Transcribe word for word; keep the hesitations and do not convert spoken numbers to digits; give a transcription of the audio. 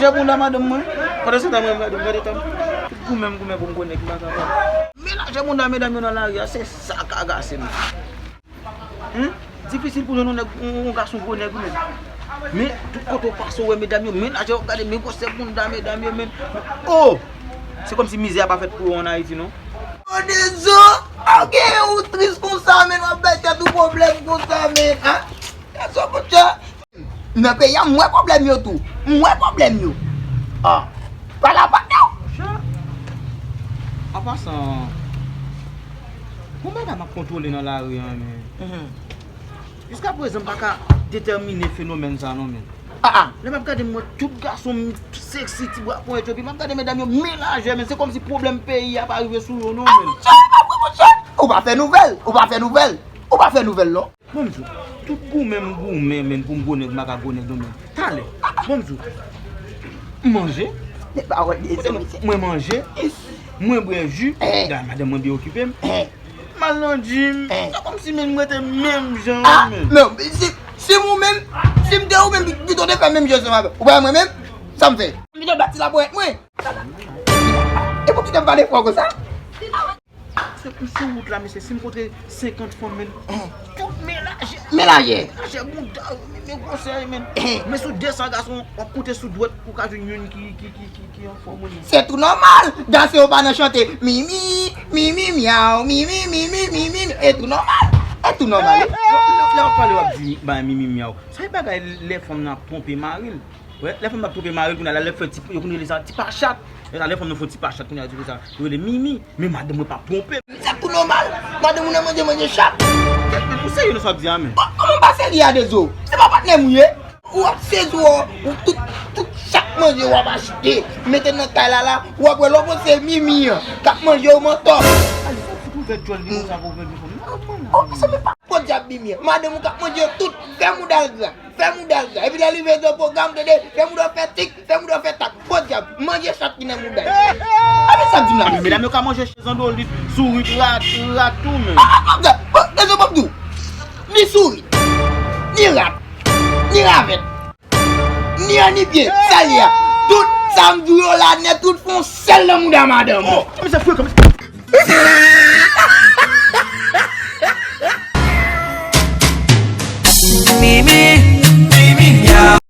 Jè bounda madanm mwen. Pandan se tan mwen gade, gade tan. Tout goumen m goumen pou m gwo nèg m pa kapab. Menaje bounda medam yo nan lari a, se sa k agase m. Humm, difisil pou jwenn yon nèg, yon, yon gason gwo nèg wi menm. Men tout kote w pase w wè medam yo, menaje w ap gade men gwosè bounda medam yo menm. Oh! Se kòmsi mizè a pa fèt pou yo an Ayiti non. Odezo, ok, ou tris konsa menm, w ap bay tèt ou pwoblèm konsa menm, a? Gason boutcha. Nan peyi a, m wè pwoblèm yo tou. M wè pwoblèm yo. Ah. Pale a patnè w. Monchè, an pasan, gon bagay m ap kontwole nan lari an, men. Jiska prezan, m pa ka detèmine fenomèn sa non, men. Ah, ah. Lè m ap gade, m wè tout gason m seksi, ti bwa ponyèt yo, epi m ap gade medam yo melanje, men se kòmsi pwoblèm peyi a pa rive sou yo non, men. Monchè, monchè, ou pa fè nouvèl, ou pa fè nouvèl, ou pa fè nouvèl non. Ban m di w, tout goumen m goumen, men pou m gwo nèg, m pa ka gwo nèg non, men. Talè, ban m di w, m manje. Kote mwen, mwen manje, mwen bwè ji, gade madanm mwen byen okipe m. M al nan gym, se kòmsi men m rete menm jan an, men. Non, si, si m ou menm, si m te ou menm, pito te fè menm jan ansanm avè w. Ou pa wè mwen menm, sa m fè? M pito bat ti laponyèt mwen. E pou ki te m pale fò konsa? Se, se wout la, mesye, si m kontre senkant fanm, men, tout melanje. Melanje. Melanje bounda, men, men gwosè, men. Men sou de san gason, w ap konte sou dwèt, ou ka jwenn youn ki, ki, ki, ki, ki anfòm, wi. Se tou nòmal. Danse yo pa nan chante. Mimi, mimi, myaw, mimi, mimi, mimi, mimi. E tou nòmal. E tou nòmal. Lè, lè, lè w ap pale, w ap di, ba, mimi, myaw. Sa e bagay lè fanm nan ap twonpe mari l. Wè, lè fanm nan ap twonpe mari l, kounye a la, lè fè ti, yo konn rele sa ti pachat. Lè sa, lè fanm nan fè ti pachat, kounye a, di konsa, yo rele mimi. Men madanm mwen p ap twonpe. Se tou nòmal. Madanm ou nan manje, manje chat. Men ou serye nan sa w ap di a, men? Bon, kòman m pa serye a, Dezo? Se pa patnè m ou ye? Ou ap sezi w, ou tout, tout chak manje w ap achte, mete nan kay la la, w ap wè lè w panse mimi an k ap manje w mantò. Alisa fout ouvè djòl li konsa pou ouvè mikwon. Oh, se menm pa pòdyab mimi an. Madanm ou k ap manje yo tout, fè mouda l gra. Fè mouda l gra. Epi lè li vin nan pwogram, tande, fè mouda w fè tik, fè mouda w fè tak. Pòdyab, manje chat ki nan mouda l. Amen sa k di m la, mesye. Medam yo ka manje chezandolit, sourit, rat, rat tou, men. Ah, ah, ah, ah, bon, Dezo, ban m di w. Ni sourit, ni rat, ni ravèt, ni an ni pye, sa l ye a. Tout sa m di w yo la nèt, tout fè yon sèl nan mouda madanm ou. Oh, men se frekan, men se Mimi,